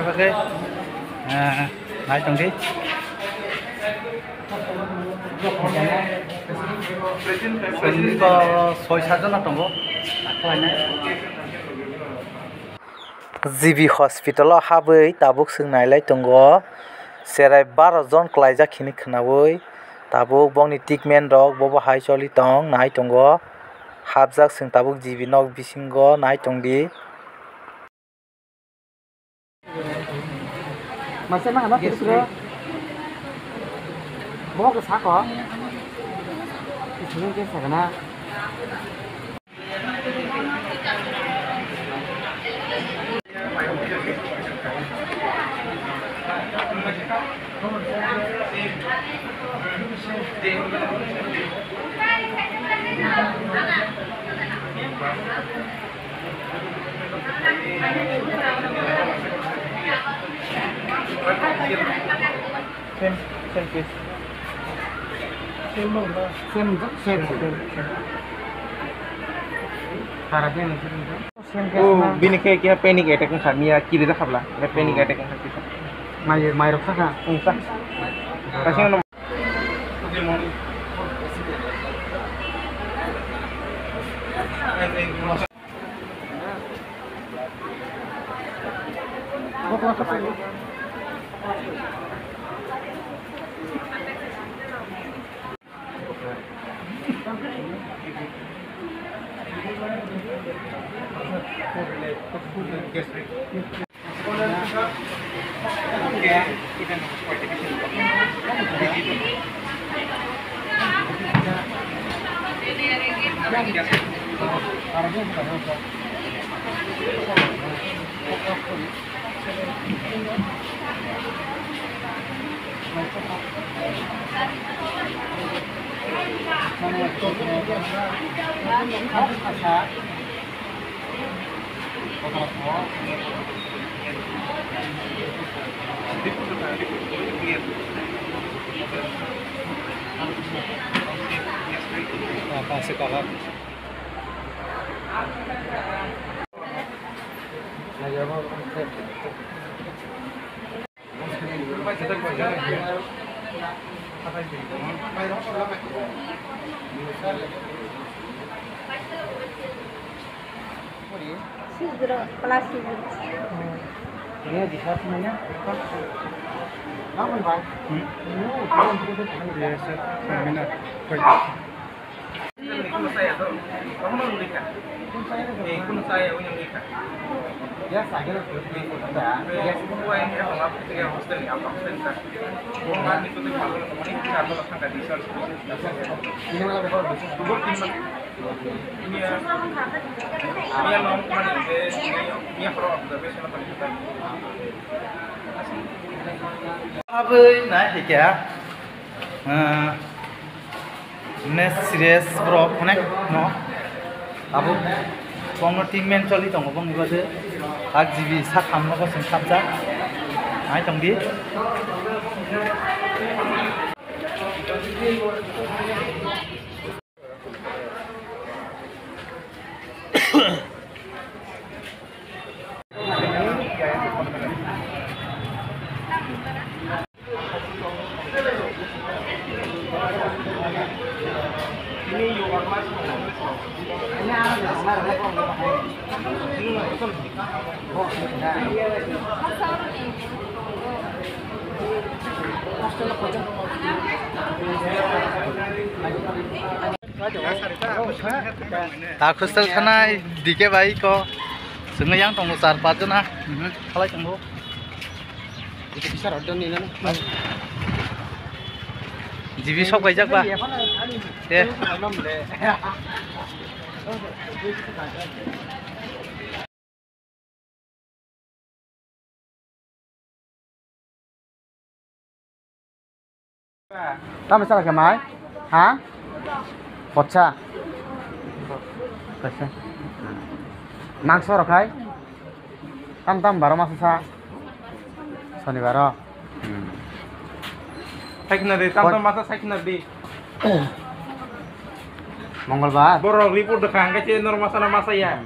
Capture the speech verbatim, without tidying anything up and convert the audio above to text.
Oke, eh, nai tongdi. Soi sajona tongo. G B hospital o habwi tabuk chwng nailai tongo. Cherai baro jon kwlaijak hinwi khwnawi tabuk bongni treatment rok bobo hai choli tong nai tongo. Hapjak chwng tabuk G B nok bisingo nai tongdi. Masa ma hama pura pura. Bo ke sako. Sini ke sagana. Same, same case. Same, same, same. Para din, same case. Oh, na. Bini khe kiha panic attack wngkha, miya kiri da khabla. Panic attack wngkha kisa. Mai, mai rok sakha. Wngkha. Kaisa no. Sijro, plastic. Ini di satu mana? Apa, Bang? Hmm? Ini, iya, sir. Terminal. Baik. Aboi nai hikha. Ah, Next serious borok onek no. Abo bongno treatment choli tongo bongni bagwi. Ag G B sak hamno bo chwng khapjak. Nai tongdi. Ta hostel thanai D K bai ko. Chwngno yang tongo char pach jona. Mhm, khalai tongo. G B sok kaijak ba? Te. Tamo chala khe mai? Ha? Botsa. Kaisa. Mangso rok khai? Tam tam baro masa sa. Sonibaro. Hmm. Saikna de, tam tam masa saikna de. Mongolbar. Borok report dekha, hingke norok masa na masa ya.